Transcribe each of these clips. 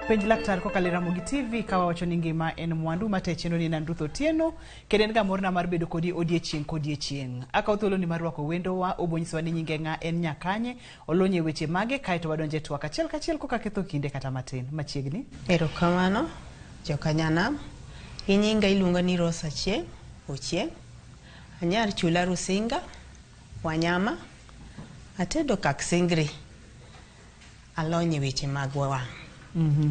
Penj Laktar kokalo e Ramogi TV ka wawacho ni ngima en mwandu mate chenro ni an Ruth Otieno kendo en ga morna mar bedo kodi odiechieng' kodiechieng'. Akawo thuoloni mar rwako wendowa, obonyisowa ni nyinge ng'a, en nyakanye, olony e weche mage kaeto wadonjo e twak achiel kachiel koka ketho kinde kata matin. Machiegni. Erokamano jokanyanam. Gi nyinga iluonga ni Rose Achieng' Ochieng'. Anyar Chula Rusinga, Wanyama. Atedo kak singri. Alony e weche mag wang'.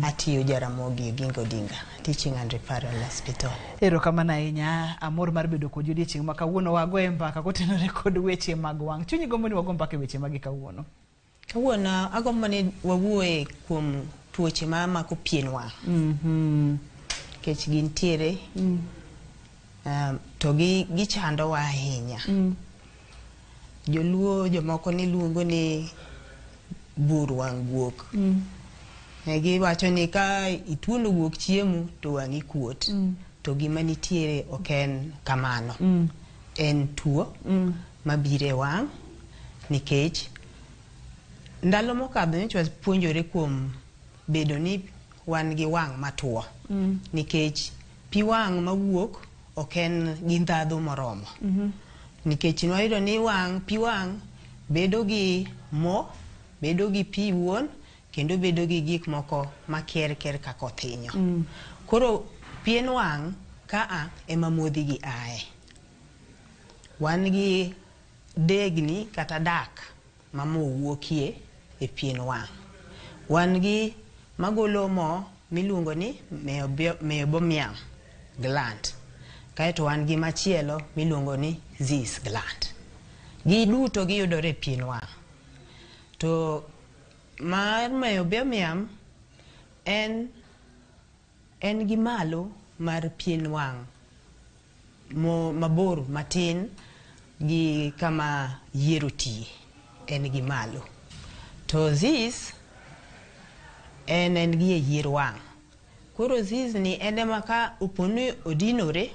Atiyo Jaramogi Oginga Odinga Teaching and Referral Hospital. Erokamano ahinya, amor mar bedo kodi odiechieng' ma kawuono wagoye mbaka kotenore kod weche mag wang'. Chunyi gombo ni wago mbaka e weche mage kawuono? Kawuono agombo ni wawuoye kuom tuoche ma mako pien wang'. Nikech gintiere to gichandowa ahinya. Joluo jomoko ne luongo ni bur wang' guok. Ne giwacho ni ka ituono guok chiemo to wang'i kuot. To gima nitiere ok en kamano. En tuo mabiro e wang' nikech ndalo mokadho nyocha wapuonjore kuom bedo ni wan gi wang' matuo. Nikech pi wang' mawuok ok en gi ndhadhu moromo. Nikech nwayudo ni wang' pi wang' bedo gi mo, bedo gi pi wuon, kendo bedo gi gik moko makier kier kaka othinyo. Koro pien wang' kaa ema modhi gi aye. Wan gi degni kata dak ma mo wuokie e pien wang'. Wan gi magolo mo miluongo ni meibomian gland. Kaeto wan gi machielo miluongo ni Zeis gland. Giduto giyudore e pien wang'. To mar meibomian en gi malo mar pien wang' mabor matin gi kama yier otiye, en gi malo. To Zeis en gi e yier wang'. Koro Zeis ni en ema ka opo ni odinore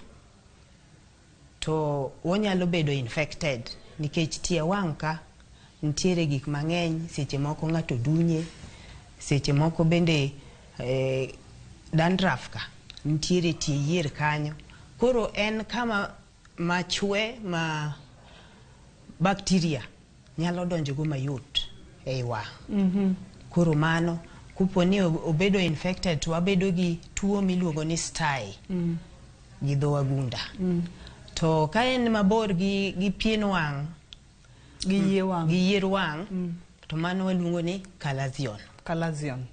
to onyalo bedo infected nikech tie wang' ka nitiere gik mang'eny, seche moko ng'ato dunye, seche moko bende dandruff ka nitiere tie yier kanyo. Koro en kama machwe ma bacteria nyalo donjogo mayot ei wang'. Koro mano kopo ni obedo infected to wabedo gi tuo miluongo ni stye gi dho wagunda. To ka en mabor gi pien wang' gi yie wang', gi yier wang' to mano waluongo ni chalazion. Chalazion.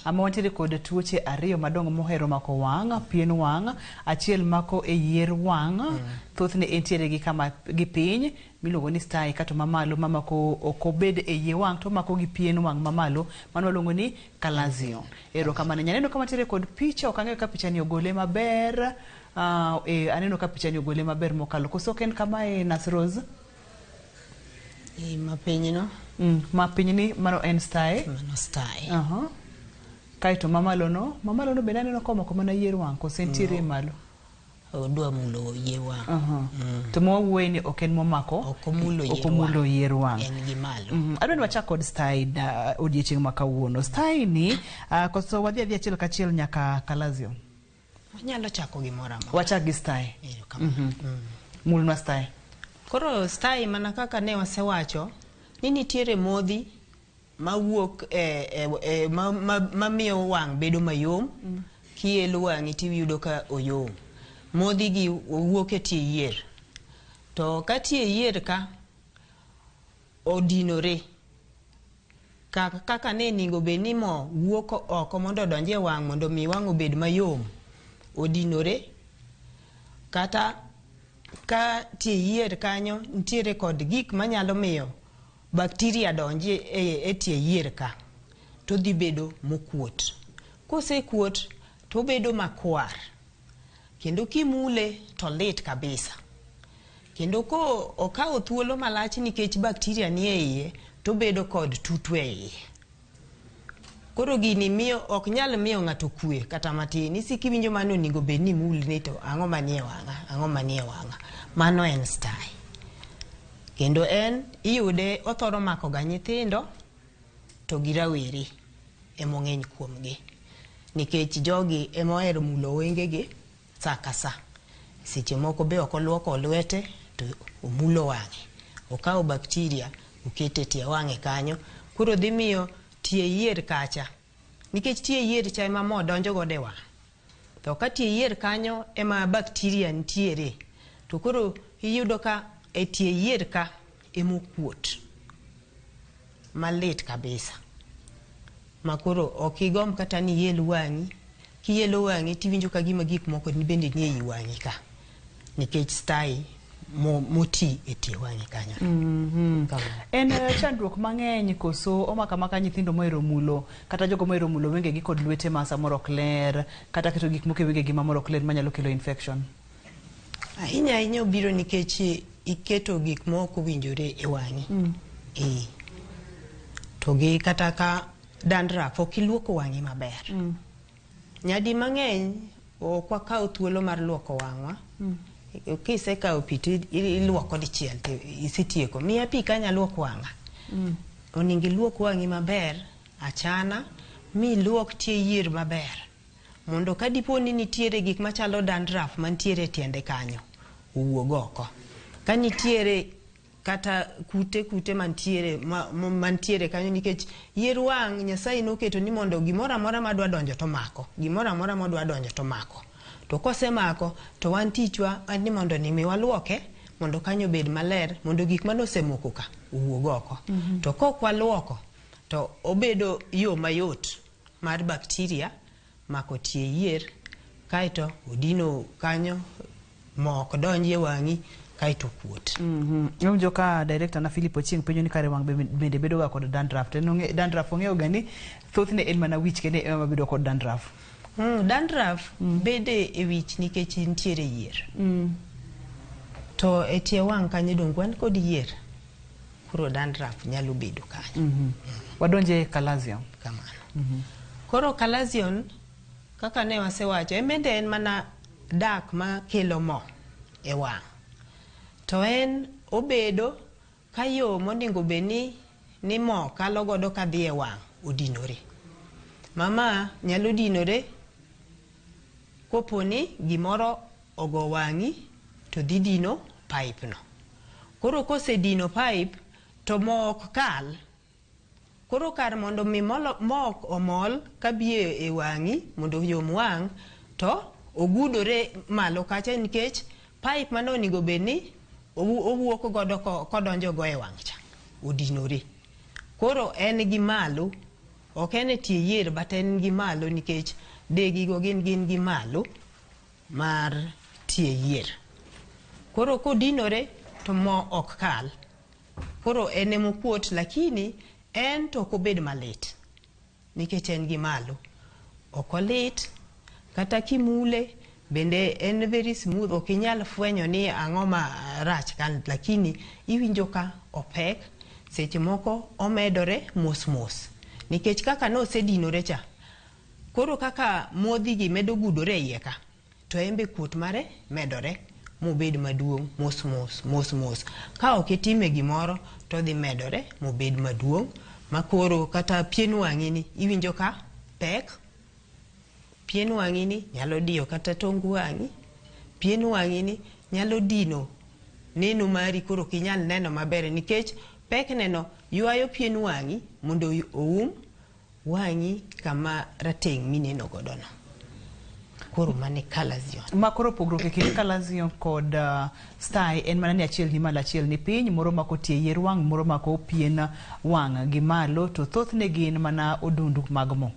Ama wantiere kod tuoche ariyo madongo mohero mako wang', pien wang', achiel mako e yier wang', thothne entiere gi kama gi piny miluongo ni stye, kato mamalo mamako ok obed e yie wang' to omako gi pien wang' mamalo, mano waluongo ni chalazion. Erokamano. Nyaneno ka wantiere kod picha, ok ang'eyo ka picha ni ogole maber. Aneno ka picha ni ogole maber mokalo. Koso ok en kamae, Nurse Rose? Ma piny no. Ma piny ni mano en stye. Mano stye. Kaeto mamalo no bende aneno ka omako mana yier wang' koso entiere malo? Odwa mulo yie wang'. To ma wawuoye ni ok en momako, ok omulo yier ok omulo yier wang'. En gi malo. Adwa ni wachak kod stye odiechieng' ma kawuono. Stye ni koso wadhi adhi achiel kachiel nyaka chalazion. Wanyalo chako gimoro amora. Wachak gi stye. Mulnwa stye. Koro stye mana kaka ne wasewacho ni nitiere modhi mawuok mamiyo wang' bedo mayom. Kielo wang'i tiyudo ka oyom. Modhi gi wuok e tie yier. To ka tie yier ka odinore, kaka ne onego bed ni mo wuok oko mondo odonj e wang' mondo mi wang' obed mayom, odinore. Kata ka tie yier kanyo nitiere kod gik manyalo miyo bacteria donji e tie yier ka, to dhi bedo mokuot. Kosekuot to obedo makwar, kendo kimule to lit kabisa. Kendo ko okawo thuolo malach nikech bacteria ni e iye, to obedo kod tutu e iye. Koro gini miyo ok nyal miyo ng'ato kwe kata matin. Isiko iwinjo mano onego bed ni imulni to ang'o manie wang'a, ang'o manie wang'a. Mano en stye. Kendo en iyude othoro mako ga nyithindo to gi rawere emong'eny kuomgi. Nikech jogi ema ohero mulo wengegi sa ka sa. Seche moko be ok oluoko lwete to omulo wang'e. Okawo bacteria okete tie wang'e kanyo. Koro dhi miyo tie yier kacha. Nikech tie yier cha ema mo donjo godo e wang'. To ka tie yier kanyo ema bacteria nitiere, to koro iyudo ka e tie yier ka ema okuot malit kabisa. Ma koro ok igomb kata ni iyel wang'i. Kiyelo wang'i tiwinjo ka gima gik moko bende nie i wang'i ka. Nikech sty moti e tie wang'i kanyo. Kamano. En chandruok mang'eny koso omako amaka nyithindo mohero mulo kata jogo mohero mulo wengegi kod lwete ma samoro ok ler kata keto gik moko e wengegi ma moro ok ler manyalo kelo infection. Ahinya ahinya obiro nikech iketo gik ma ok owinjore e wang'i. Ee. To gi kata ka dandruff ok iluoko wang'i maber. Nyadi mang'eny ok wakaw thuolo mar luoko wang'wa. Kisekawo pi to iluoko dichiel to isetieko. Miya pi kanya luok wang'a. Onego iluok wang'i maber achana miluok tie yier maber. Mondo ka dipo ni nitiere gik machalo dandruff mantiere e tiende kanyo, owuog oko. Ka nitiere kata kute mantiere mantiere kanyo nikech yier wang' Nyasaye noketo ni mondo gimoro amora madwa donjo to mako. Gimoro amora modwa donjo to mako. To kosemako to wan tichwa en ni mondo ni mi waluoke mondo kanyo obed maler mondo gik manosemoko ka owuog oko. To kok waluoko to obedo yo mayot mar bacteria mako tie yier kaeto odino kanyo mo ok donji e wang'i kaeto kuot. Iwinjo ka director na Philip Ochieng penjo ni kare wang' bende bedo ga kod dandruff. To en dandruff ong'eyo ga ni thothne en mana wich kende ema bedo kod dandruff. Dandruff bede e wich nikech nitiere yier. To e tie wang' kanyo dong wan kod yier. Koro dandruff nyalo bedo kanyo. Wadonje chalazion. Kamano. Koro chalazion kaka ne wasewacho, en bende en mana dak makelo mo e wang'. To en obedo ka yo monego bed ni mo kalo godo kadhi e wang' odinore. Mama nyalo dinore kopo ni gimoro ogo wang'i to dhi dino pipe no. Koro kosedino pipe to mo ok kal. Koro kar mondo mi mo omol kabie e wang'i mondo oyom wang' to ogudore malo kacha nikech pipe mane onego bed ni owuok godo kodonjo go e wang' cha odinore. Koro en gi malo, ok en e tie yier but en gi malo nikech degigo gin gi malo mar tie yier. Koro kodinore to mo ok kal. Koro en emokuot lakini en to ok obed malit nikech en gi malo. Ok olit kata kimule bende en very smooth, ok inyal fwenyo ni ang'o ma rach kan, lakini iwinjo ka opek. Seche moko omedore mos mos nikech kaka nosedinore cha, koro kaka modhi gi medo gudore e iye ka to en be kuot mare medore mobed maduong' mos mos mos mos. Ka ok itime gimoro to dhi medore mobed maduong' ma koro kata pien wang'i ni iwinjo ka pek. Pien wang'i ni nyalo diyo kata tong wang'i. Pien wang'i ni nyalo dino neno mari, koro ok inyal neno maber nikech pek neno ywayo pien wang'i mondo oum wang'i kama rateng' mineno godo no. Koro mane chalazion. Ma koro pogruok e kind chalazion kod sty en mana ni achiel ni malo achiel ni piny, moro mako tie yier wang', moro mako pien wang' gi malo, to thothne gin mana odundu mag mo.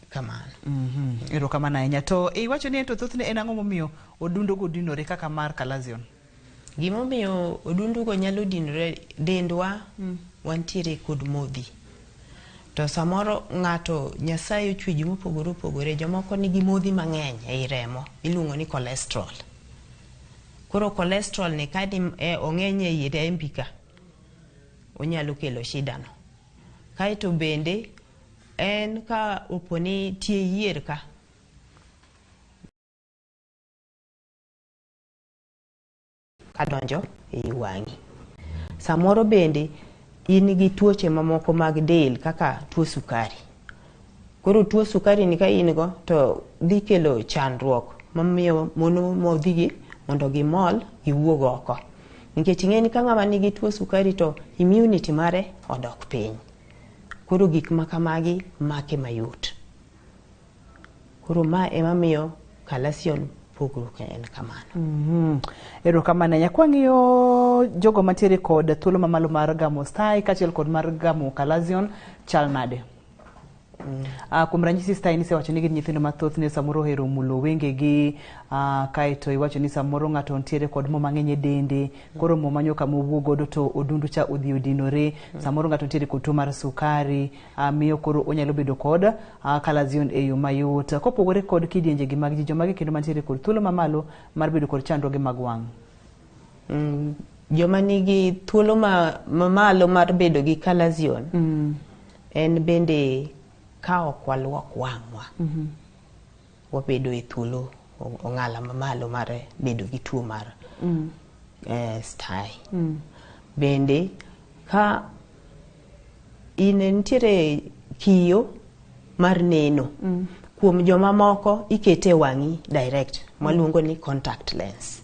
Kamano. Erokamano ahinya. To iwacho ni to thothne en ang'o momiyo odundu go dinore kaka mar chalazion? Gimomiyo odundu go nyalo dinore, dendwa wantiere kod modhi. To samoro ng'ato Nyasaye ochweyo ji mopogore opogore, jomoko nigi modhi mang'eny ei remo iluongo ni cholesterol. Koro cholesterol ni ka ong'eny ei rembi ka, onyalo kelo shida no. Kaeto bende en ka opo ni tie yier ka, kadonjo ei wang'i. Samoro bende in gi tuoche mamoko mag del kaka tuo sukari. Koro tuo sukari ni ka in go to dhi kelo chandruok mamiyo mono modhigi mondo gimol giwuog oko. Nikech ing'e ni ka ng'ama nigi tuo sukari to immunity mare odok piny. Koro gik ma kamagi make mayot. Koro ma ema miyo chalazion pogruok en kamano. Erokamano ahinya. Kwang'iyo jogo mantiere kod thuolo mamalo mar gamo stye kaachiel kod mar gamo chalazion chal nade? Kuom ranyisi stye nisewacho ni gin nyithindo mathoth ne samoro ohero mulo wengegi, kaeto iwacho ni samoro ng'ato nitiere kod mo mang'eny e dende, koro mo manyo kama owuok godo to odundu cha odhi odinore, samoro ng'ato nitiere kod tuo mar sukari, miyo koro onyalo bedo kod chalazion e yo mayot. Kopogore kod kidienje gi mag ji, jomage kendo mantiere kod thuolo mamalo mar bedo kod chandruoge mag wang'? Joma nigi thuolo mamalo mar bedo gi chalazion en bende ka ok waluok wang'wa, wabedo e thuolo ong'ala mamalo mar bedo gi tuo mar stye. Bende ka in nitiere kiyo mar neno, kuom joma moko ikete e wang'i direct mwaluongo ni contact lens.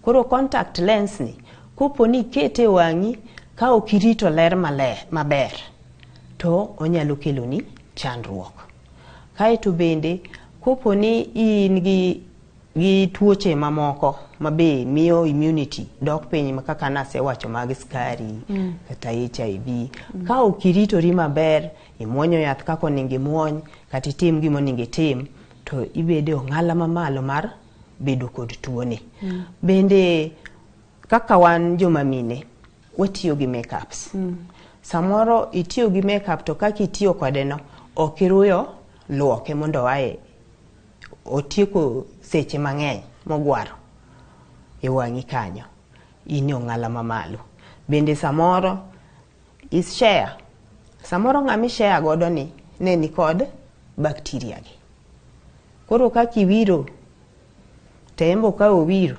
Koro contact lens ni kopo ni ikete e wang'i ka ok irito ler maler maber to onyalo keloni chandruok. Kaeto bende kopo ni in gi tuoche mamoko ma be miyo immunity dok piny kaka nasewacho mag sukari kata HIV, ka ok iritori maber, imuonyo yath kaka onego imuony kata itim gima onego itim, to ibedo e ong'ala mamalo mar bedo kod tuoni. Bende kaka wan joma mine watiyo gi makeups. Samoro itiyo gi makeup to kaka itiyo kode no ok iruyo luoke mondo oae otieko seche mang'eny mogwaro e wang'i kanyo, in e ong'ala mamalo. Bende samoro i share, samoro ng'ama i share godo ni ne nikod bacteria gi. Koro kaka iwiro to en be ka owiro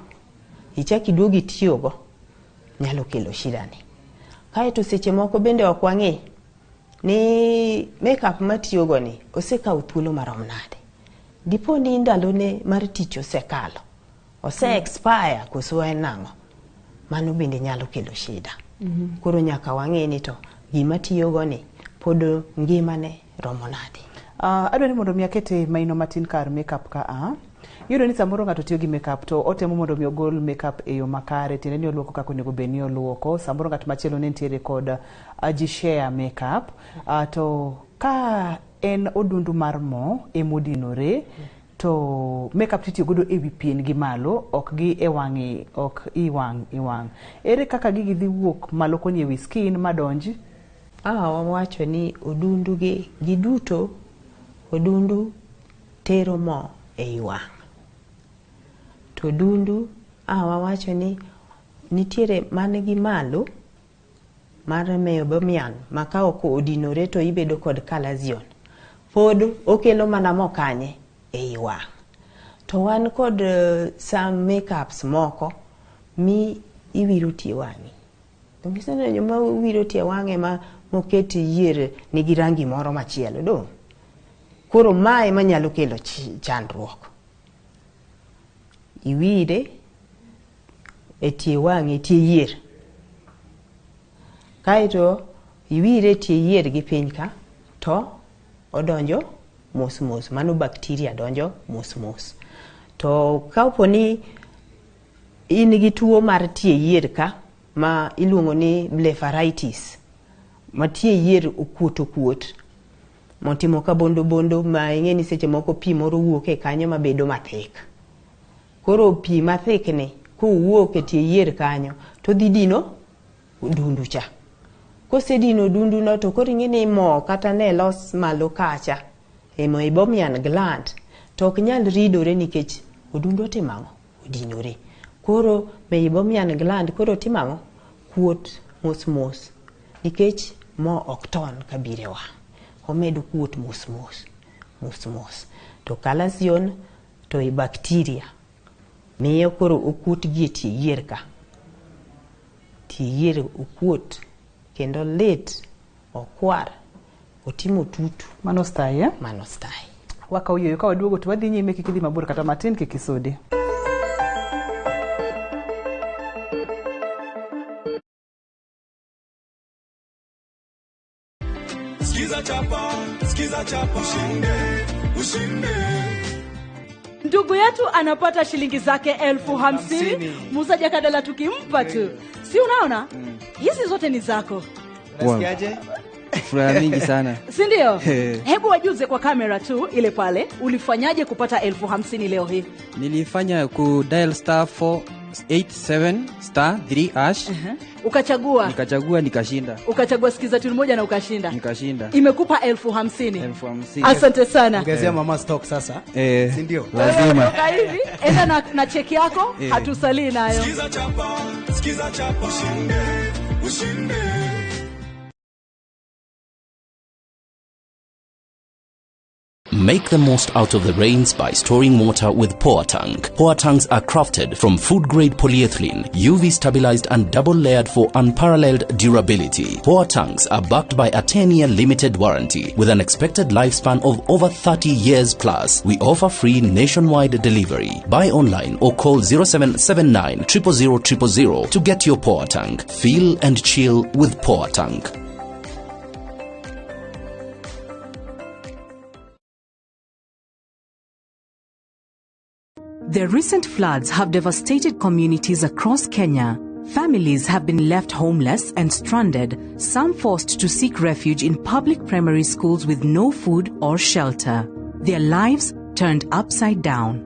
ichak iduogo itiyogo nyalo kelo shida ni. Kaeto seche moko bende ok wang'i ni makeup matiyogo ni osekawo thuolo marom nade. Dipo ni ndalone mar tich osekalo, ose expire koso en nang'o? Mano bende nyalo kelo shida. Koro nyaka wang'i ni to gima tiyogo ni pod ngimane romo nade. Adwa ni mondo mi akete maino matin kar makeup ka a. Iyudo ni samoro ng'ato tiyo gi makeup to otemo mondo mi ogol makeup e yo makare, tiende ni oluoko kaka onego bed ni oluoko. Samoro ng'at machielo ne nitiere kod ji share makeup, to ka en odundu mar mo emodinore to makeup titiyo godo ewi pien gi malo, ok gi e wang'i, ok i wang' i wang'. Ere kaka gigi dhi wuok malo koni ewi skin madonj? Wawacho ni odundu gi giduto, odundu tero mo ei wang'. To odundu wawacho ni nitiere man gi malo mar meibomian ma ka ok odinore to ibedo kod chalazion. Pod okelo mana mo kanye ei wang'. To wan kod some makeups moko mi iwiro tie wang'i. Donge iseneno joma wiro tie wang'e ma moket yier nigi rangi moro machielo dong'? Koro mae ema nyalo kelo chandruok. Iwire e tie wang'i, tie yier. Kaeto iwire e tie yier gi piny ka to odonjo mos mos, mano bacteria donjo mos mos. To kapo ni in gi tuo mar tie yier ka ma iluongo ni blepharitis, ma tie yier okuot okuot, motimo ka bondo bondo ma ing'e ni seche moko pi moro wuok e kanyo mabedo mathik. Koro pi mathik ni kowuok e tie yier kanyo to dhi dino odundu cha. Kosedino odundu no to koro ing'e ni mo kata ne los malo kacha e meibomian gland to ok nyal ridore nikech odundu otimo ang'o? Odinore. Koro meibomian gland koro timo ang'o? Kuot mos mos nikech mo ok ton kabiro e wang'. Omedo kuot mos mos mos mos. To chalazion to e bacteria miyo koro okuot gi e tie yier ka. Tie yier okuot kendo lit okwar. Otimo tutu. Mano sty, eh? Mano sty. Wakawo yueyo ka waduogo to wadhi nyime kik idhi mabor kata matin kik isudi. Sikiza chapa, sikiza chapa, ushinde, ushinde. Ndugu yetu anapata shilingi zake 50,000. Musa Jakadala tukimpa tu, si unaona? Hizi zote ni zako. Unasikiaje? Furaha mingi sana. Si ndio? Hebu wajuze kwa kamera tu ile pale, ulifanyaje kupata 50,000 leo hii? Nilifanya ku dial *487 *3#. Ukachagua. Nikachagua nikashinda. Ukachagua sikiza tune moja na ukashinda. Nikashinda. Imekupa 50,000. 50,000. Asante sana. Ongezea mama stock sasa. Si ndio? Lazima. Toka hivi, enda na cheki yako, hatusalii nayo. Sikiza chapa, sikiza chapa, ushinde, ushinde. Make the most out of the rains by storing water with Poa Tank. Poa Tanks are crafted from food-grade polyethylene, UV-stabilized and double-layered for unparalleled durability. Poa Tanks are backed by a 10-year limited warranty with an expected lifespan of over 30 years plus. We offer free nationwide delivery. Buy online or call 0779 000 000 to get your Poa Tank. Feel and chill with Poa Tank. The recent floods have devastated communities across Kenya. Families have been left homeless and stranded, some forced to seek refuge in public primary schools with no food or shelter. Their lives turned upside down.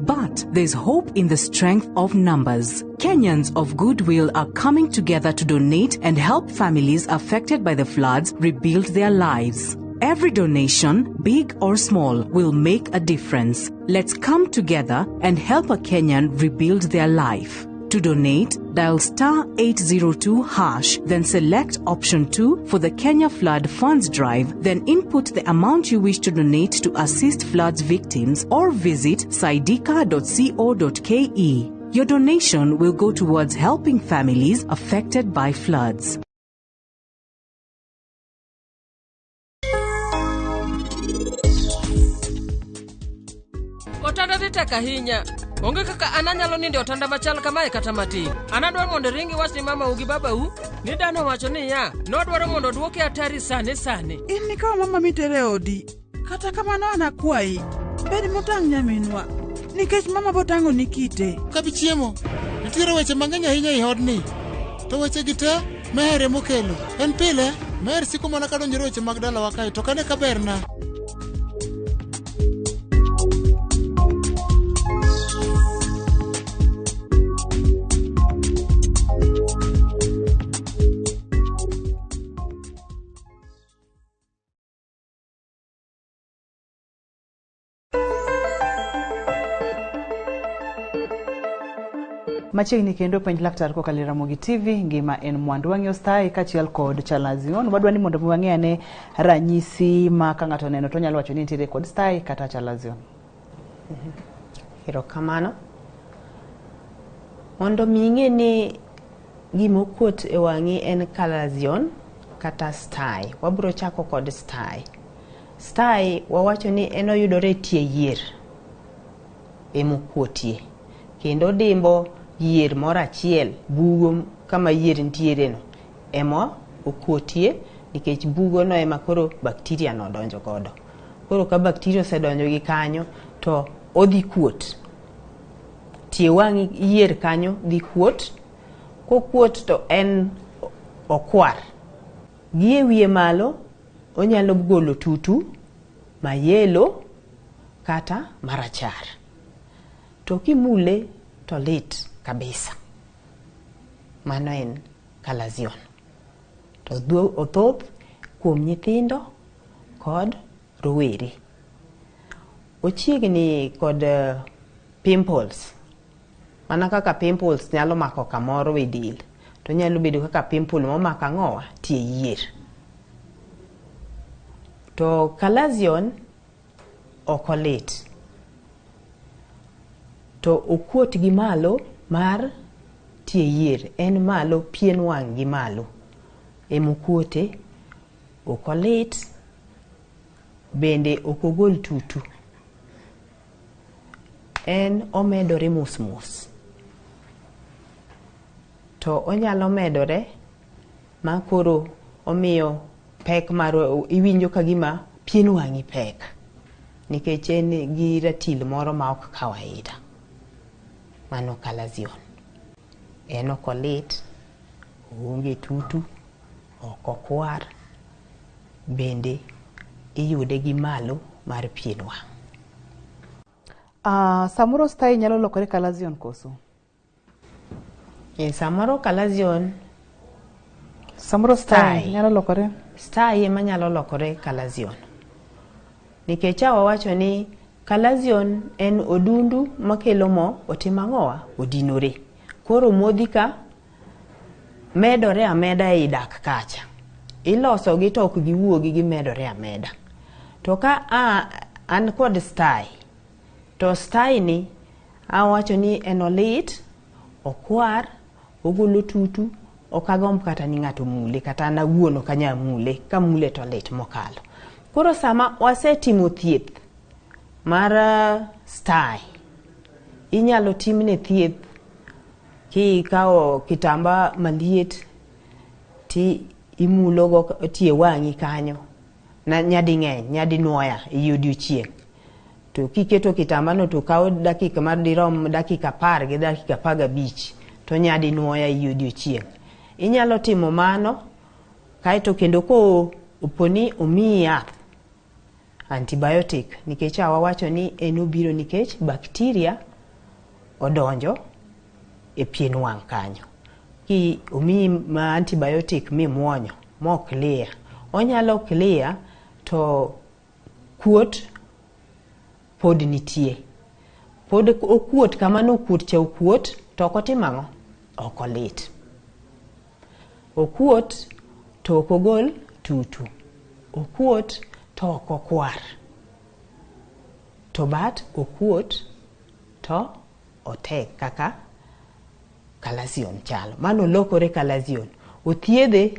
But there's hope in the strength of numbers. Kenyans of goodwill are coming together to donate and help families affected by the floods rebuild their lives. Every donation, big or small, will make a difference. Let's come together and help a Kenyan rebuild their life. To donate, dial *802#, then select option 2 for the Kenya Flood Funds Drive, then input the amount you wish to donate to assist floods victims or visit saidika.co.ke. Your donation will go towards helping families affected by floods. Otanda dhi tek ahinya. Onge kaka an anyalo nindo e otanda machal kamae kata matin. An adwaro mondo iring iwach ni mamau gi babau ni Dan owacho niya, nodwaro mondo oduoke atari sani sani. In nikawo mama mitere e odi. Kata kamano an akwayi, bed motang' nyaminwa, nikech mama botang'oni kite. Kabi chiemo, nitiere weche mang'eny ahinya e odni. To wechegi te, Meher emokelo. En pile, Meher siko mana kadonjore weche mag dalawa kae, to kane kaberna. Machiegni kendo penj laktar kokalo e Ramogi TV, ngima en mwandu. Wang'iyo sty kaachiel kod chalazion. Wadwa ni mondo mi wang'e ane ranyisi ma ka ng'ato oneno to onyalo wacho ni nitiere kod sty kata chalazion. Erokamano. Mondo mi ing'e ni gima okuot e wang'i en chalazion kata sty. Wabiro chako kod sty. Sty wawacho ni en oyudore e tie yier emokuotie. Kendo dimbo yier moro achiel, bugo kama yier nitiere no ema okuotie, nikech bugo no ema koro bacteria no donjo godo. Koro ka bacteria osedonjo gi kanyo to odhi kuot. Tie wang'i yier kanyo dhi kuot. Kokuot to en okwar. Gi e wiye malo onyalo golo tutu mayelo kata marachar. To kimule to lit kabisa. Mano en chalazion. To othoth kuom nyithindo kod rowere. Ochiegni kod pimples. Mana kaka pimples nyalo mako kamoro e del, to nyalo bedo kaka pimple momako ang'owa tie yier. To chalazion ok olit. To okuot gi malo mar tie yier, en malo pien wang' gi malo emokuote, ok olit, Bende ok ogol tutu. En omedore mos mos. To onyalo medore ma koro omiyo pek mar iwinjo ka gima pien wang'i pek. Nikech en gi ratil moro ma ok kawaida. Mano chalazion. En ok olit, oonge tutu, ok okwar, bende iyude gi malo mar pien wang'. Samoro stye nyalo lokore chalazion koso? Samoro chalazion Samoro stye nyalo lokore? Stye ema nyalo lokore chalazion. Nikech a wawacho ni chalazion en odundu makelo mo otimo ang'owa? Odinore. Koro modhi ka medore ameda ei dak kacha. Ilosogi to ok giwuogi, gimedore ameda. To ka an kod stye, to stye ni awacho ni en olit, okwar, ogolo tutu, ok agomb kata ni ng'ato mule, kata an awuon ok anyal mule, kamule to lit mokalo. Koro sama wasetimo thieth mar stye, inyalo timne thieth kikawo kitamba maliet ti imulogo tie wang'i kanyo nyading'eny, nyadinuoya ei odiochieng'. To kiketo kitambano to kawo dakika madirom dakika 10 gi dakika 15 to nyadinuoya ei odiochieng'. Inyalo timo mano kaeto kendo ko oponi omiyi yath antibiotic, nikech awawacho ni en obiro nikech bakteria odonjo e pien wang' kanyo. Ki omiyi ma antibiotic mimuonyo mo clear, onyalo clear to kuot pod nitie. Pod okuot kama nokuot cha okuot to ok otim ang'o? Ok olit. Okuot to ok ogol tutu. Okuot to ok okwar. To but okuot to otek kaka chalazion chalo. Mano lokore chalazion. Othiedhe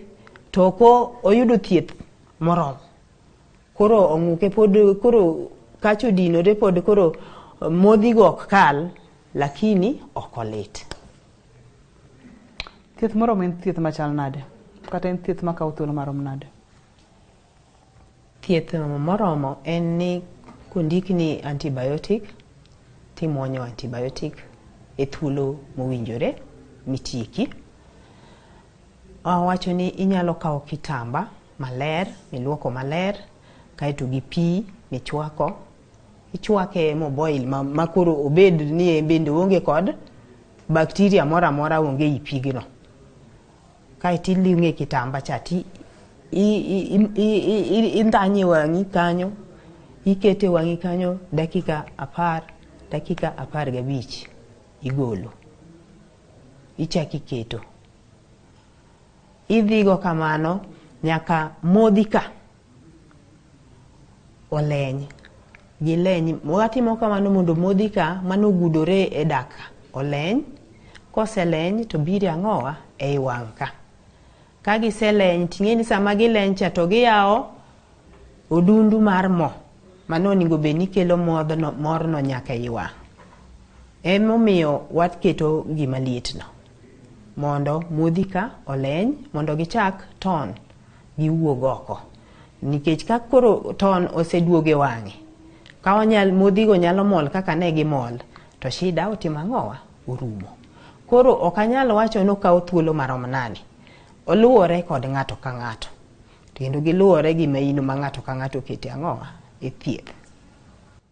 to ok oyudo thieth moromo. Koro ong'uke pod koro kacha odinore pod koro modhigo ok kal, lakini ok olit. Thieth moromo en thieth machal nade? Kata en thieth makawo thuolo marom nade? Thieth moromo en ni kondikni antibiotic, timuonyo antibiotic e thuolo mowinjore mitieki. Awacho ni inyalo kawo kitamba maler, miluoko maler, kaeto gi pi michwako. Ichwake moboil ma koro obed ni en bende oonge kod bakteria moro amora onge ei pigno. Kaeto iling'e kitamba cha ti indhanye wang'i kanyo, ikete wang'i kanyo dakika 10, dakika 15 igolo. Ichako iketo. Idhigo kamano nyaka modhi ka oleny. Gileny. Watimo kamano mondo modhi ka manogudore e dak oleny. Koseleny to biro ang'owa ei wang' ka. Ka giseleny ting'e ni sama gileny cha to giyawo odundu mar mo mano onego bed ni kelo morno nyaka ei wang'. Emomiyo waketo gima lietno mondo modhi ka oleny mondo gichak ton giwuog oko. Nikech ka koro ton oseduogo e wang'e, ka modhigo nyalo mol kaka ne gimol, to shida otimo ang'owa? Orumo. Koro ok anyal wacho ni okawo thuolo marom nade. Oluwore kod ng'ato ka ng'ato. Kendo giluwore gi maino ma ng'ato ka ng'ato okete ang'owa? E thieth.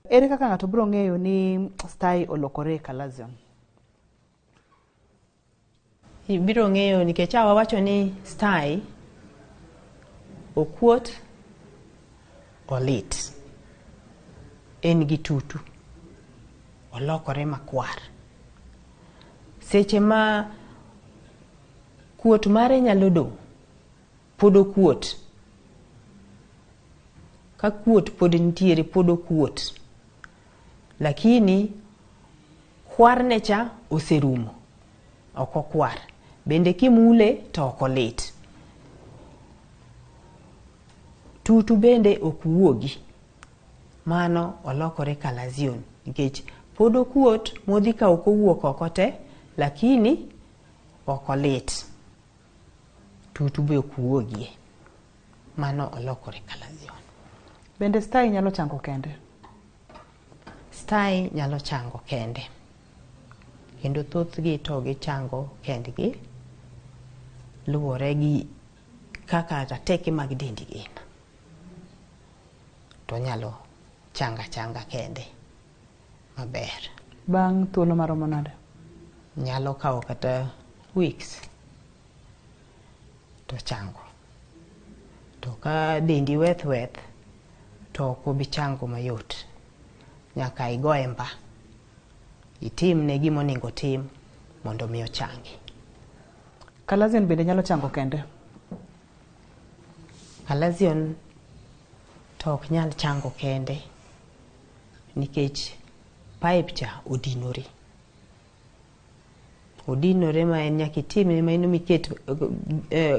Ere kaka ng'ato biro ng'eyo ni stye olokore e chalazion? Ibiro ng'eyo nikech a wawacho ni stye okuot, olit, en gi tutu, olokore makwar. Seche ma kuot mare nyalo dong', pod okuot. Ka kuot pod nitiere, pod okuot. Lakini kwarne cha oserumo, ok okwar. Bende kimule to ok olit. Tutu bende ok wuogi. Mano olokore chalazion nikech pod okuot, modhi ka ok owuok oko te, lakini ok olit. Tutu be ok wuogie. Mano olokore chalazion. Bende stye nyalo chango kende? Stye nyalo chango kende. Kendo thothgi to gichango kendgi luwore gi kaka rateke mag dendi gin. To nyalo changa changa kende maber. Bang' thuolo maromo nade? Nyalo kawo kata weeks to chango. To ka dendi weth weth to ok obi chango mayot. Nyaka igoye mba. Itimne gima onego tim mondo mi ochangi. Chalazion bende nyalo chango kende? Chalazion to ok nyal chango kende nikech pipe cha odinore. Odinore ma en nyaka itimne ma en miket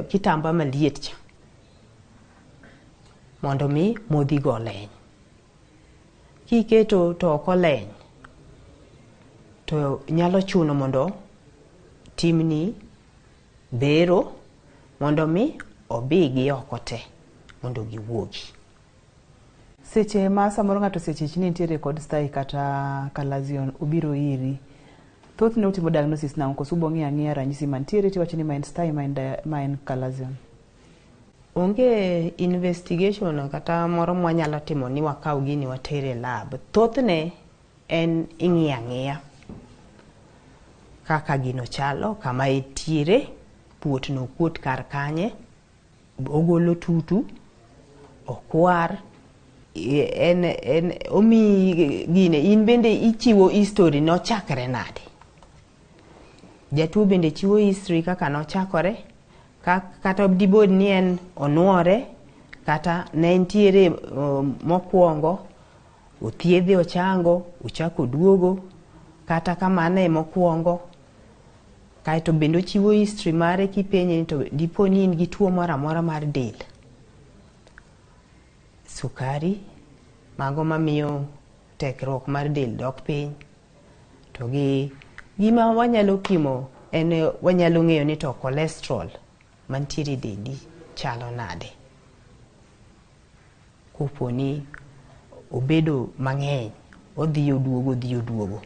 kitamba maliet cha mondo mi modhigo oleny. Kiketo to ok oleny to nyalo chuno mondo timni bero mondo mi obigi oko te mondo giwuogi. Seche ma samoro ng'ato osechich ni nitiere kod stye kata chalazion obiro iri, thothne utimo diagnosis nang'o koso ubo ng'iyo ang'iya ranyisi mantiere tiwacho ni ma en stye ma en chalazion? Onge investigation kata moro mwanyalo timo ni wakaw gini water e lab. Thothne en ing'iyo ang'iya kaka gino chalo, kama entiere, kuot no kuot kar kanye, ogolo tutu, okwar, en omiyi gine, in bende ichiwo history nochakre nade. Jatuo bende chiwo history kaka nochakore, kata dibed ni en onuore, kata ne entiere mokwongo, othiedhe ochango, ochako oduogo, kata kamano e mokwongo. Kaeto bende ochiwo history mare kipenje ni to dipo ni in gi tuo moro amora mar del. Sukari, mago mamiyo tekruok mar del dok piny. To gi gima wanyalo pimo en wanyalo ng'eyo ni to cholesterol mantiere e dendi chalo nade. Kopo ni obedo mang'eny, odhi oduogo, odhi oduogo,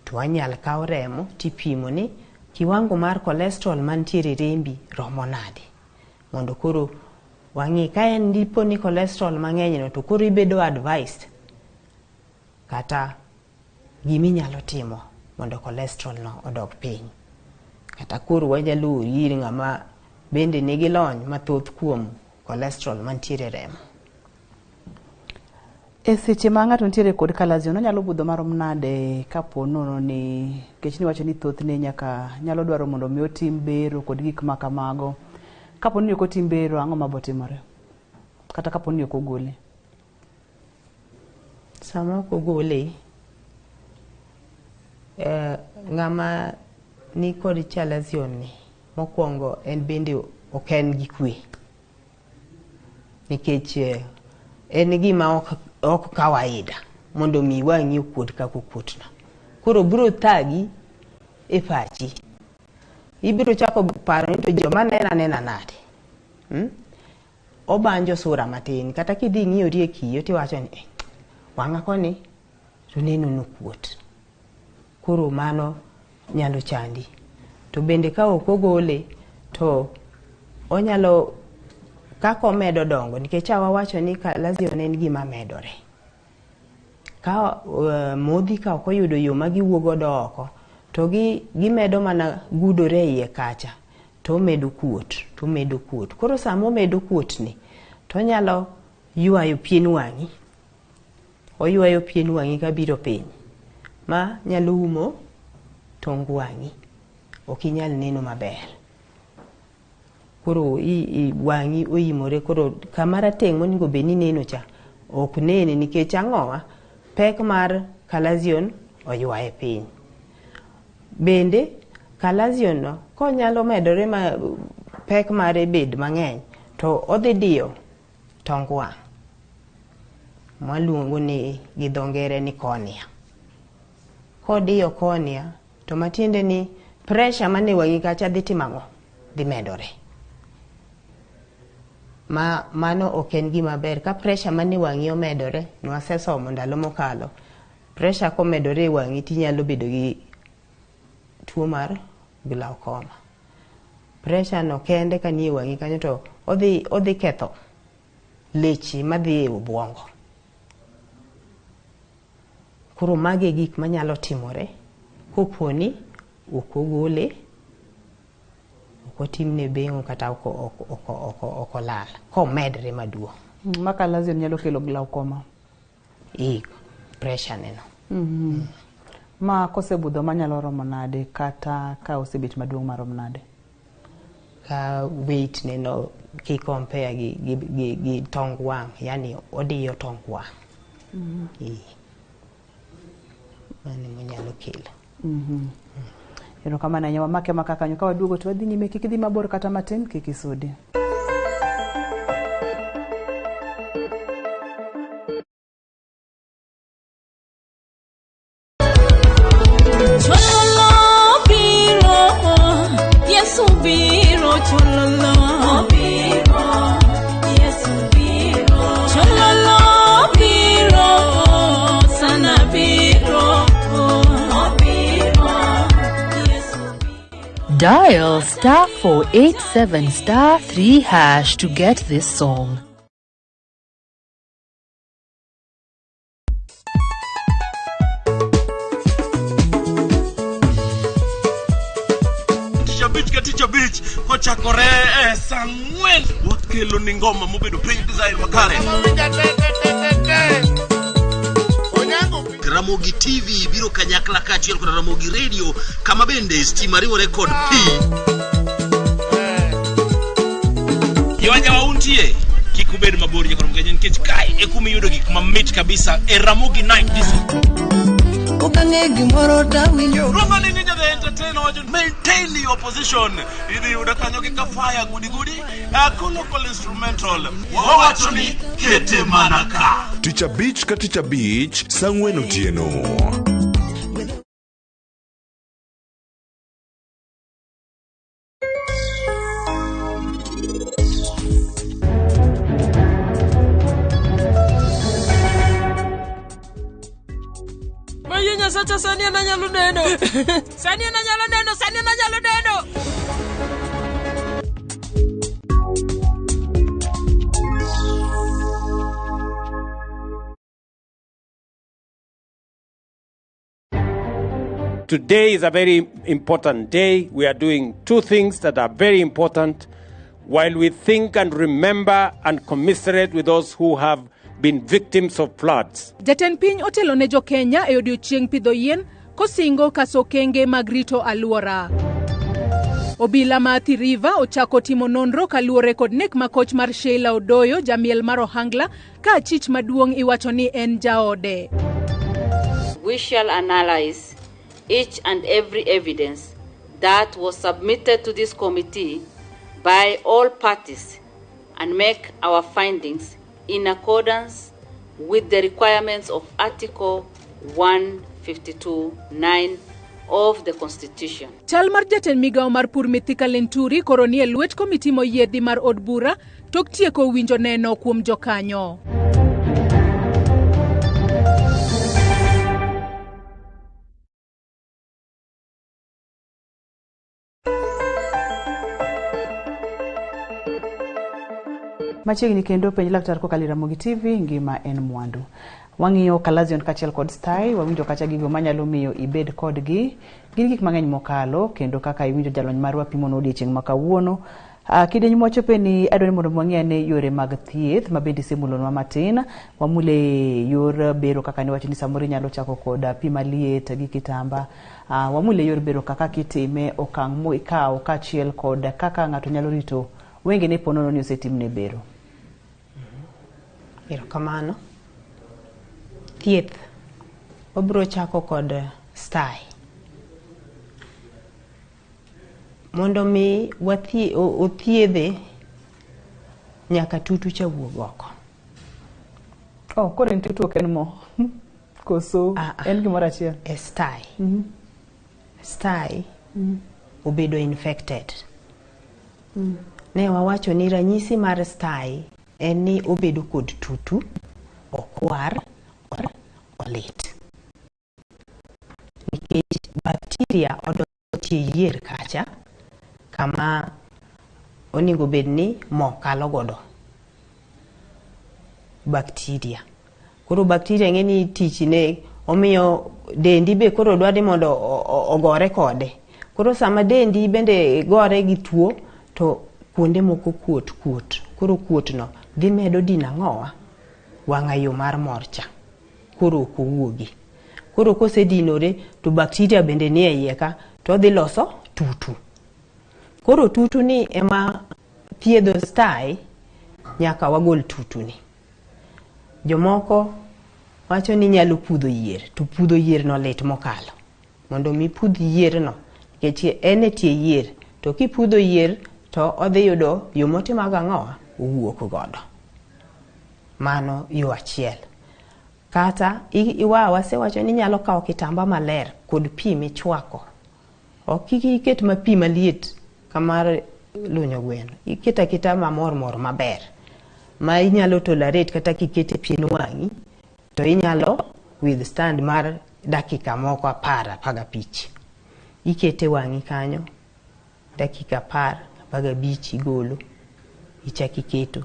to wanyalo kawo remo tipimo ni kiwango mar cholesterol mantiere e rembi romo nade. Mondo koro wang'i ka en dipo ni cholesterol mang'eny no to koro ibedo advised kata giminyalo timo mondo cholesterol no odog piny. Kata koro wanyalo ori ir ng'ama bende nigi lony mathoth kuom cholesterol mantiere e remo. E seche ma ng'ato nitiere kod chalazion, onyalo budho marom nade kapo nono ni nikech niwacho ni thothne nyaka nyalo dwaro mondo mi otim bero kod gik ma kamago. Kapo ni ok otim bero, ang'o mabo timore? Kata kapo ni ok ogole? Sama ok ogole, ng'ama ni kod chalazion ni, mokwongo en bende ok en gi kwe. Nikech en gima ok kawaida mondo mi wang'i okuot kaka okuot no. Koro biro thagi e pachi. Ibiro chako paro ni to joma nena nena nade. Obanjo sura matin, kata kidhi ng'iyori e kiyo tiwacho ni wang'a koni to neno nokuot. Koro mano nyalo chandi. To bende ka ok ogole to onyalo kaka omedo dongo nikech awawacho ni chalazion en gima medore. Ka modhi ka ok oyudo yo ma giwuok godo oko to gimedo mana gudore e iye kacha to omedo kuot, to omedo kuot. Koro sama omedo kuot ni to onyalo ywayo pien wang'i. Oywayo pien wang'i kabiro piny ma nyalo umo tong wang'i. Ok inyal neno maber. Koro wang'i oimore, koro kama rateng' monego bed ni neno cha ok nene nikech ang'owa pek mar chalazion oywaye piny. Bende chalazion no konyalo medore ma pek mare bed mang'eny to odhi diyo tong wang'. Mwaluongo ni gi dho ngere ni cornea. Kodiyo cornea to matiende ni pressure mane wang'i kacha dhi timo ang'o? Dhi medore. Ma mano ok en gima ber. Ka pressure mane wang'i omedore, nwasesomo ndalo mokalo, pressure komedore e wang'i tinyalo bedo gi tuo mar glaucoma. Pressure no kende ka nie wang'i kanyo to odhi ketho leche madhi e obwongo. Koro magi e gik manyalo timore koponi ok ogole, ok otimne beng'o kata ok olal, komedre maduong'. Ma chalazion nyalo kelo glaucoma. Pressure neno. Ma kosebudho manyalo romo nade kata ka osebet maduong' marom nade? Ka weight neno ki compare gi tong wang', yani odiyo tong wang'. Mano monyalo kelo. Erokamano ahinya, wamake maka kanyo ka waduogo to wadhi nyime, kik idhi mabor kata matin, kik isudi. Chololo biro, Yesu biro, chololo biro, Yesu biro, chololo biro, sana biro, biro, Yesu biro. Dial star 487 star 3 hash to get this song. Tich abich kochakore e saa 4 wakelo ni ngoma mobedo piny design makare. Ramogi TV biro kanyakla kaachiel kod Ramogi Radio kama bende stima riwore kod pi. Jowajawa untie kik ubed mabor nyakoro mkenya nikech kae e kuma iyudo gik mamit kabisa e Ramogi Night Disco. Okang'e gimoro tawinjo. Roma ni Ninja the Entertainer wacho maintain your position. Idhi yudo kanyo gi kafaya gudi gudi local instrumental. Wawacho ni kete mana ka. Tich abich ka tich abich saa 4 otieno. Nyasacha sani an anyalo neno. Sani an anyalo neno, sani an anyalo neno. Today is a very important day. We are doing two things that are very important. While we think and remember and commiserate with those who have been victims of floods. Jatend piny otelo ne jo-Kenya e odiochieng' pidho yien kosingo kaso okenge mag rito alwora. Obila ma Athi River ochako timo nonro kaluwore kod nek makoch mar Sheila Odoyo, jamiel mar Ohangla, ka achich maduong' iwacho ni en jaode. We shall analyze each and every evidence that was submitted to this committee by all parties and make our findings in accordance with the requirements of Article 152.9 of the Constitution. Chal mar jatend migawo mar pur Mithika Linturi koro ni e lwet komiti moyiedhi mar od bura tok tieko winjo neno kuom jokanyo. Machiegni kendo penj laktar kokalo e Ramogi TV, ngima en mwandu. Wang'iyo chalazion kaachiel kod stye, wawinjo kacha gigo manyalo miyo ibed kodgi. Gin gik mang'eny mokalo, kendo kaka iwinjo jalony marwa pimo odiechieng' ma kawuono. Kidieny mwachope ni adwaro ni mondo wang'i ane yore mag thieth ma bende isemulonwa matin. Wamule yor bero kaka niwacho ni samoro inyalo chako kod pi maliet gi kitamba. Wamule yor bero kaka kitime, okang' mikawo kaachiel kod kaka ng'ato nyalo rito wengene po nono ni osetimne bero. Erokamano. Thieth wabiro chako kod stye. Mondo mi othiedhe nyaka tutu cha wuog oko. Oh, koro en tutu ok en mo. Koso en gimoro achiel? E sty. Sty obedo infected. Ne wawacho ni ranyisi mar sty en ni obedo kod tutu, okwar, olit. Nikech bacteria odonjo tie yier kacha kama onego bed ni mo kalo godo bacteria. Koro bacteria ng'e ni tichne omiyo dendi be koro dwa ni mondo ogore kode. Koro sama dendi bende gore gi tuo to kuonde moko kuot kuot. Koro kuot no dhi medo dino ang'owa? Wang'ayo mar mor cha. Koro ok owuogi. Koro kosedinore to bacteria bende nie iye ka to odhi loso tutu. Koro tutu ni ema thiedho sty nyaka wagol tutu ni. Jomoko wacho ni nyalo pudho yier, to pudho yier no lit mokalo. Mondo mi pudh yier no, nikech en e tie yier, to kipudho yier to odhi yudo yo motimo go ang'owa? Owuok godo. Mano yo achiel. Kata wasewacho ni inyalo kawo kitamba maler kod pi michwako. Ok kik iket ma pi maliet kamar lunyo gweno. Iket aketa mamor mor maber. Ma inyalo tolerate kata kikete pien wang'i to inyalo withstand mar dakika moko 10 15. Ikete wang'i kanyo dakika 10 15 igolo ichak iketo.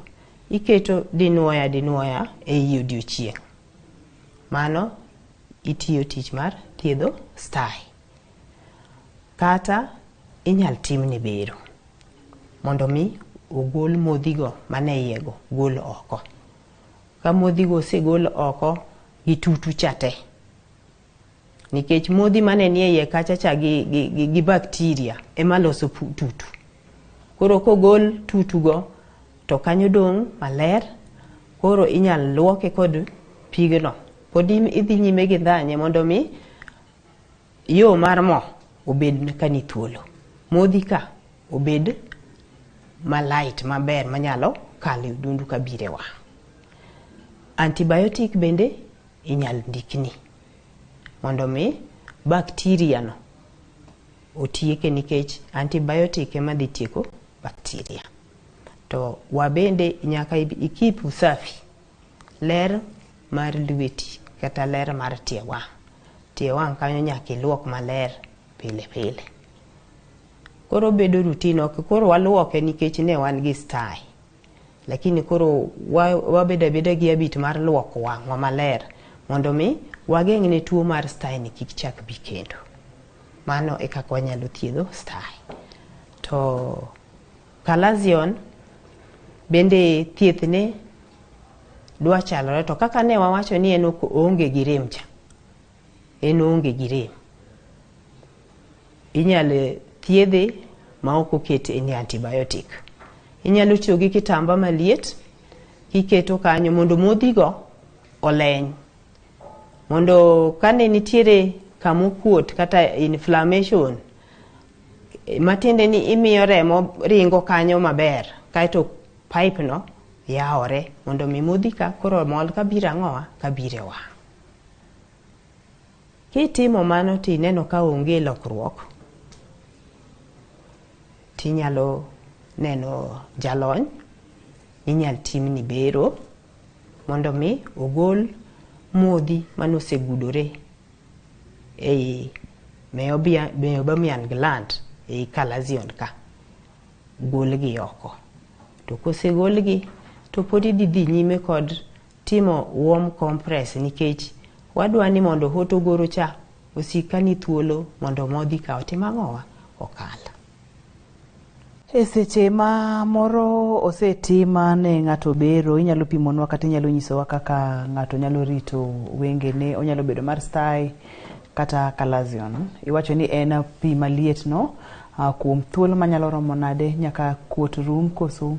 Iketo dinuoya dinuoya ei odiochieng'. Mano itiyo tich mar thiedho sty. Kata inyal timne bero mondo mi ogol modhigo mane iyego gol oko. Ka modhigo osegol oko gi tutu cha te. Nikech modhi mane nie iye kacha cha gi bacteria ema loso tutu. Koro kogol tutugo to kanyo dong' maler, koro inyal luoke kod pigno. Pod idhi nyime gi dhanye mondo mi yo mar mo obed ka ni thuolo. Modhi ka obed malight maber manyalo kalo e odundu kabiro e wang'. Antibiotic bende inyal ndikni mondo mi bacteria no otieke nikech antibiotic ema dhi tieko bacteria. To wabende nyaka ikip usafi, ler mar lweti kata ler mar tie wang'. Tie wang' kanyo nyaka iluok maler pile pile. Koro bedo routine, ok koro waluoke nikech ne wan gi sty. Lakini koro wabedo abeda gi habit mar luoko wang'wa maler mondo mi wageng' ne tuo mar sty ni kik chak bi kendo. Mano e kaka wanyalo thiedho sty. To chalazion bende thiethne dwa chalore to kaka ne wawacho ni en oonge gi rem cha. En oonge gi rem. Inyalo thiedhe ma ok oket any antibiotic. Inyalo tiyo gi kitamba maliet kiketo kanyo mondo modhigo oleny. Mondo kane nitiere kamokuot kata inflammation, matiende ni imiyo remo ringo kanyo maber, kaeto pipe no yawore mondo mi modhi ka koro mol kabiro ang'owa kabiro e wang'. Kitimo mano tineno ka onge lokruok, tinyalo neno jalony, inyal timni bero mondo mi ogol modhi manosegudore ei meibomian gland ei chalazion ka, golgi oko. To kosegolgi to pod idhi dhi nyime kod timo warm compress nikech wadwa ni mondo hotogoro cha osik ka ni thuolo mondo modhi ka otim ang'owa okal. E seche ma moro osetim ne ng'ato bero, inyalo pimonwa kata inyalo nyisowa kaka ng'ato nyalo rito wengene, onyalo bedo mar sty kata chalazion. Iwacho ni en pi maliet no kuom thuolo manyalo romo nade nyaka kuot rum koso?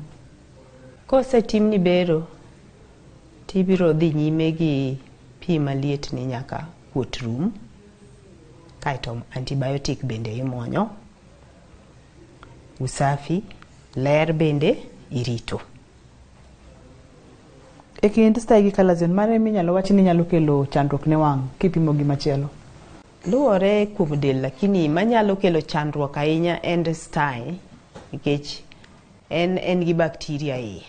Kosetimni bero, tibiro dhi nyime gi pi maliet ni nyaka kuot rum, kaeto antibiotic bende imuonyo. Usafi, ler bende irito. E kind stye gi chalazion, mane minyalo wach ni nyalo kelo chandruok ne wang' kipimo gi machielo? Luwore kuom del, lakini manyalo kelo chandruok ahinya en stye, nikech en gi bacteria iye.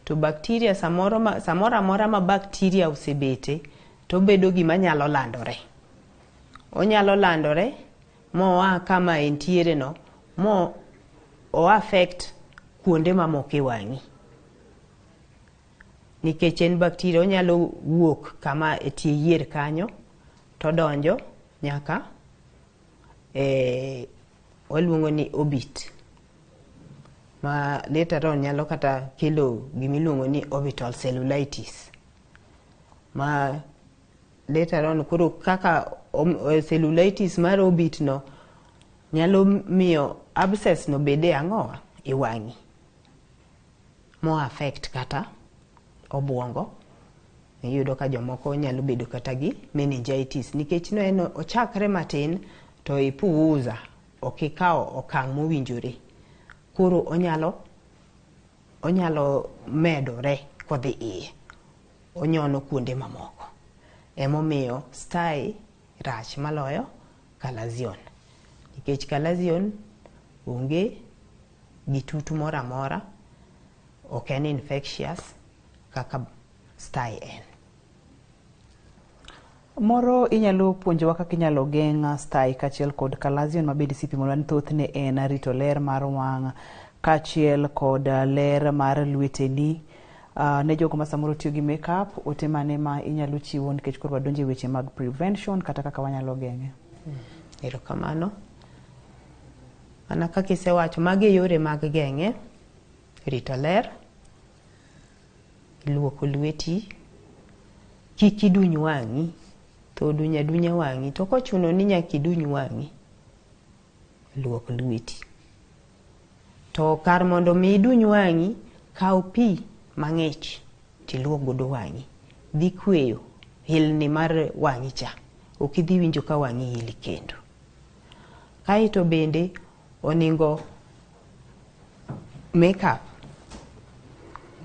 To bacteria samoro samoro amora ma bacteria osebete to obedo gima nyalo landore. Onyalo landore moa kama entiere no mo o affect kuonde mamoko e wang'i. Nikech en bacteria onyalo wuok kama e tie yier kanyo todonjo nyaka e waluongo ni orbit ma later on nyalo kata kelo gimiluongo ni orbital cellulitis ma later on koro kaka cellulitis mar orbit no nyalo miyo abscess no bede ang'owa e wang'i mo affect kata obuongo. Iyudo ka jomoko nyalo bedo kata gi meningitis nikech no en ochakre matin to ipuuza ok ikawo okang' mowinjore, koro onyalo medore kodhi iye onyono kuonde mamoko. Emomiyo stye rach maloyo chalazion, nikech chalazion onge gi tutu moro amora, ok en infectious kaka stye en. Moro inyalo puonjowa kaka inyalo geng' stye kaachiel kod chalazion ma bende isepimonwa ni thothne en rito ler mar wang' kaachiel kod ler mar lweteni. Ne jogo ma samoro tiyo gi makeup, ote mane ma inyalo chiwo nikech koro wadonjo e weche mag prevention kata kaka wanyalo geng'e? Erokamano. Mana kaka isewacho, magi e yore mag geng'e: rito ler, luoko lweti, kik iduny wang'i, to duny adunya wang'i, to kochuno ni nyaka iduny wang'i, luok lweti. To kar mondo mi iduny wang'i, kaw pi mang'ich tiluok godo wang'i. Dhi kweyo hilni mar wang'i cha, ok idhi winjo ka wang'i ili kendo. Kaeto bende oningo makeup,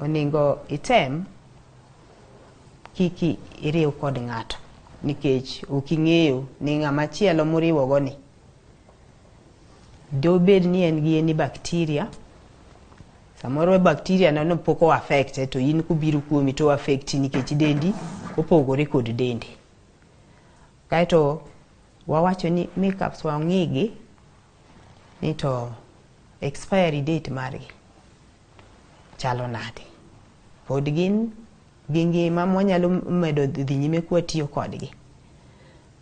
oningo item kik iriw kod ng'ato nikech ok ing'eyo ni ng'ama chielo muriwo go ni dobed ni en gi any bacteria. Samoro bacteria no pok o affect to in kobiro kuomi to affect nikech dendi opogore kod dende. Kaeto wawacho ni makeups wang'igi ni to expiry date margi chalo nade, pod gin gi ngima mwanyalo medo dhi nyime kwatiyo kodgi.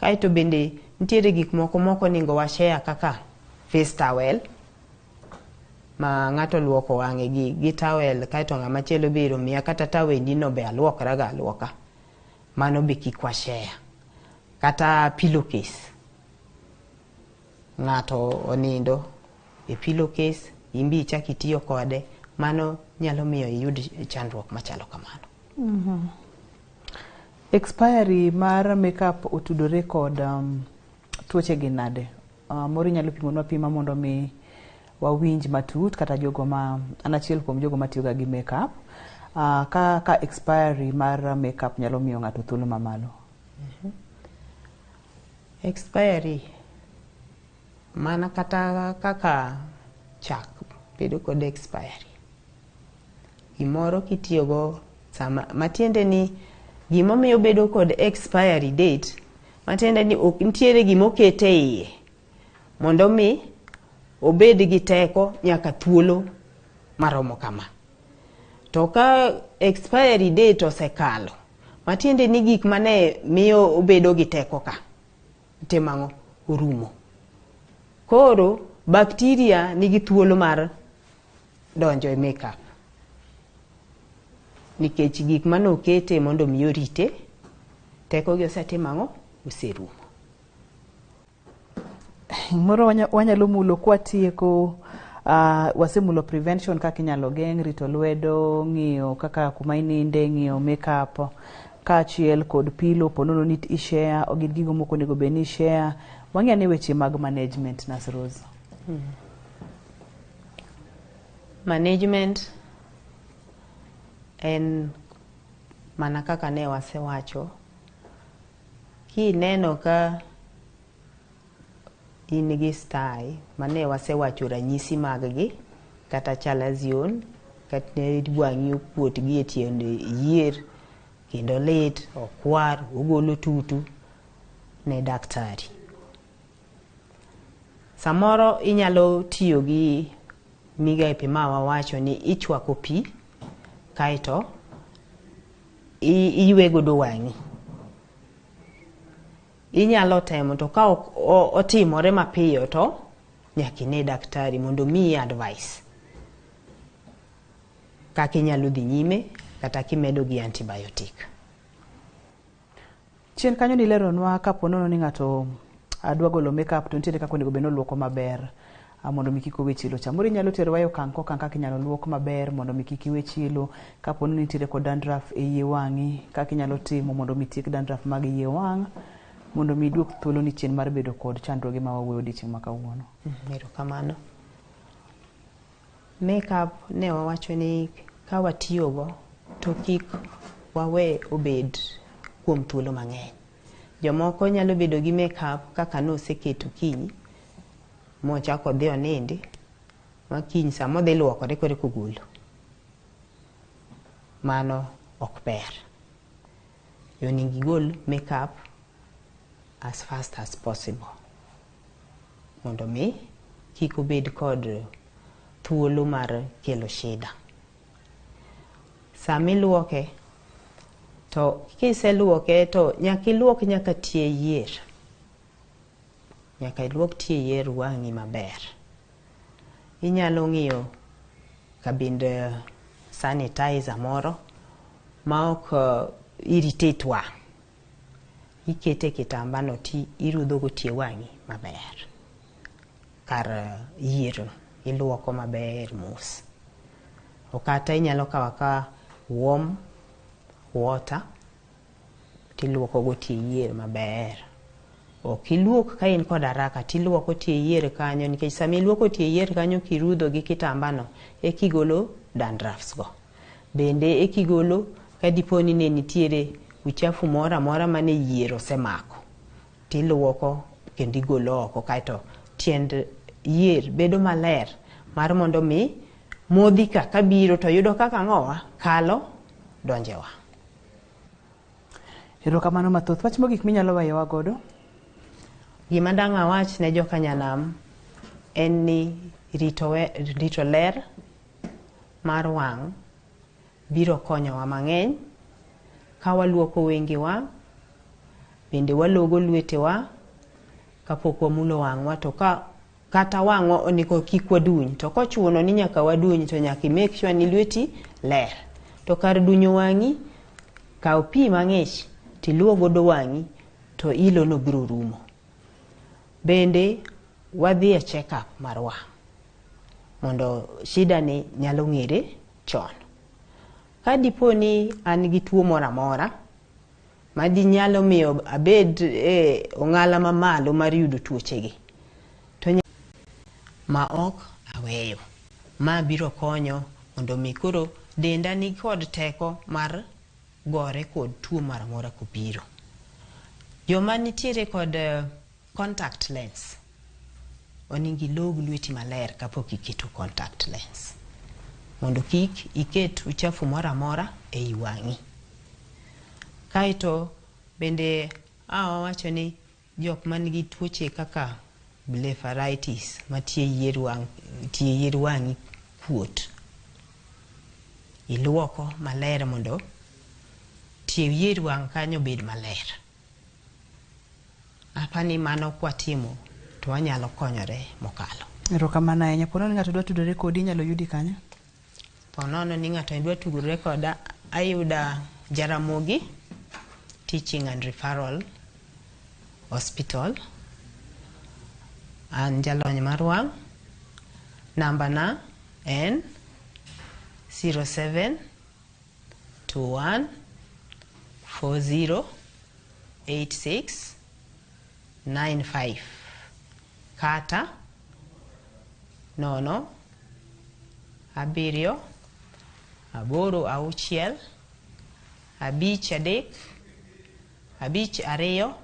Kaeto bende nitiere gik moko mok onego wa share kaka face towel ma ng'ato luoko wang'e gi towel kaeto ng'ama chielo be ero miya kata tawendi no be aluokra ga aluoka, mano be kik wa share. Kata pillowcase, ng'ato onindo e pillowcase in be ichak itiyo kode, mano nyalo miyo iyud chandruok machalo kamano. Expiry mar makeup otudore kod tuoche gi nade? Moro inyalo pimonwa pima mondo mi wawinj matut kata jogo ma an achiel kuom jogo matiyo ga gi makeup. Ka expiry mar makeup nyalo miyo ng'ato thuolo mamalo. Expiry mana kata kaka chak bedo kod expiry. Gimoro kitiyogo sama matiende ni gimomiyo bedo kod expiry date matiende ni ok nitiere gimokete iye mondo mi obed gi teko nyaka thuolo maromo kama. To ka expiry date osekalo, matiende ni gik mane miyo obedo gi teko ka timo ang'o? Orumo. Koro bacteria nigi thuolo mar donjo e makeup nikech gik mane okete mondo mi orite tekogi osetimo ang'o? Oserumo. Moro wanyalo mulo kwatieko. Wasemulo prevention kaka inyalo geng' rito lwedo, ng'iyo kaka kuma ininde, ng'iyo makeup kaachiel kod pillow ponono ni i-share gin gigo mok onego bed ni i-share. Wang'i ane weche mag management, Nurse Rose. Management en Mana kaka ne wasewacho, kineno ka in gi sty, mane wasewacho ranyisi mag gi, kata chalazion, kata wang'i okuot gi e tiend yier, kendo lit, okwar, ogolo tutu, ne daktari. Samoro inyalo tiyo gi migepe ma wawacho ni ichwako pi, kaeto iywe godo wang'i. Inyalo temo to ka ok otimore mapiyo to nyaka ine daktari mondo omiyi advice kaka inyalo dhi nyime kata kimedo gi antibiotic. Chien kanyo nileronwa kapo nono ni ng'ato adwa golo makeup to nitiere kaka onego bed ni oluoko maber mondo mi kik owe chilo cha. Moro inyalo terowa e okang' kokang' kaka inyalo luok maber mondo mi kik iwe chilo. Kapo ni nitiere kod dandruff e yie wang'i, kaka inyalo timo mondo mi tiek dandruff mag yie wang' mondo mi iduok thuolo ni chien mar bedo kod chandruoge ma wawuoyo odiochieng' ma kawuono. Erokamano. Makeup ne wawacho ni ka watiyogo to kik wawe obed kuom thuolo mang'eny. Jomoko nyalo bedo gi makeup kaka noseketo okinyi mochako odhi onindi ma kiny sama odhi luokore koro eka ogolo. Mano ok ber. Onego igol makeup as fast as possible mondo mi kik obed kod thuolo mar kelo shida. Sama iluoke to kiseluoke to nyaka iluok nyaka tie yier. Nyaka iluok tie yier wang'i maber. Inyalo ng'iyo kabind sanitizer moro ma ok irritate wang'. Ikete kitamba no ti irudho go tie wang'i maber. Kar yier iluoko maber mos. Okata inyalo kawo akawa warm water tiluoko go tie yier maber. Ok iluok ka in kod haraka tiluoko tie yier kanyo nikech sama iluoko tie yier kanyo kirudho gi kitamba no ekigolo dandruffs go. Bende ekigolo ka dipo ni ne nitiere uchafu moro amora mane yier osemako tiluoko kendo igolo oko kaeto tiend yier bedo maler mar mondo mi modhi ka kabiro to yudo kaka ang'owa kalo donjewa. Erokamano mathoth. Wach mogik minyalo weyowa godo? Gima dang' awach ne joka nyanam en ni rito ler mar wang' biro konyowa mang'eny ka waluoko wengewa, bende walogo lwetewa kapok wamulo wang'wa to ka kata wang'wa onego kik waduny to kochuno ni nyaka waduny to nyaka i make sure ni lweti ler. To kar dunyo wang'i, kaw pi mang'ich tiluo godo wang'i to ilo no biro rumo. Bende wadhi e check up mar wang' mondo shida ni nyalo ng'ere chon. Ka dipo ni an gi tuo moro amora ma nyalo miyo abed e ong'ala mamalo mar yudo tuochegi to ma ok aweyo. Ma biro konyo mondo mi koro denda ni kod teko mar gore kod tuo moro amora kobiro. Joma nitiere kod contact lens onego ilog lweti maler kapok iketo contact lens mondo kik iket uchafu moro amora ei wang'i. Kaeto bende awawacho ni jok man gi tuoche kaka blepharitis ma tie yier wang' tie yier wang'i kuot. Iluoko maler mondo tie yier wang' kanyo obed maler. Apani mano kwatimo to wanyalo konyore mokalo. Erokamano ahinya. Po nono ni ng'ato dwa tudore kodi inyalo yudi kanye? Po nono ni ng'ato dwa tudore koda, ayuda Jaramogi Teaching and Referral Hospital. An jalony mar wang'. Namba na en 07 21 40 86 95 kata 0 7 8 6 5 3 5 2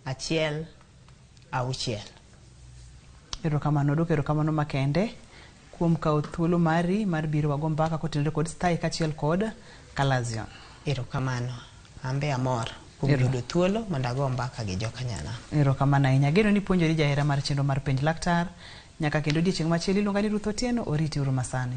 1 6. Erokamano, duoko erokamano makende kuom kawo thuolo mari mar biro wago mbaka kotenore kod stye kaachiel kod chalazion. Erokamano, an be amor kuom yudo thuolo mondo ago mbaka gi jokanyanam. Erokamano ahinya. Ageno ni puonjori jahera mar chenro mar Penj Laktar. Nyaka kendo odiechieng' machielo iluonga ni Ruth Otieno, oriti uru masani.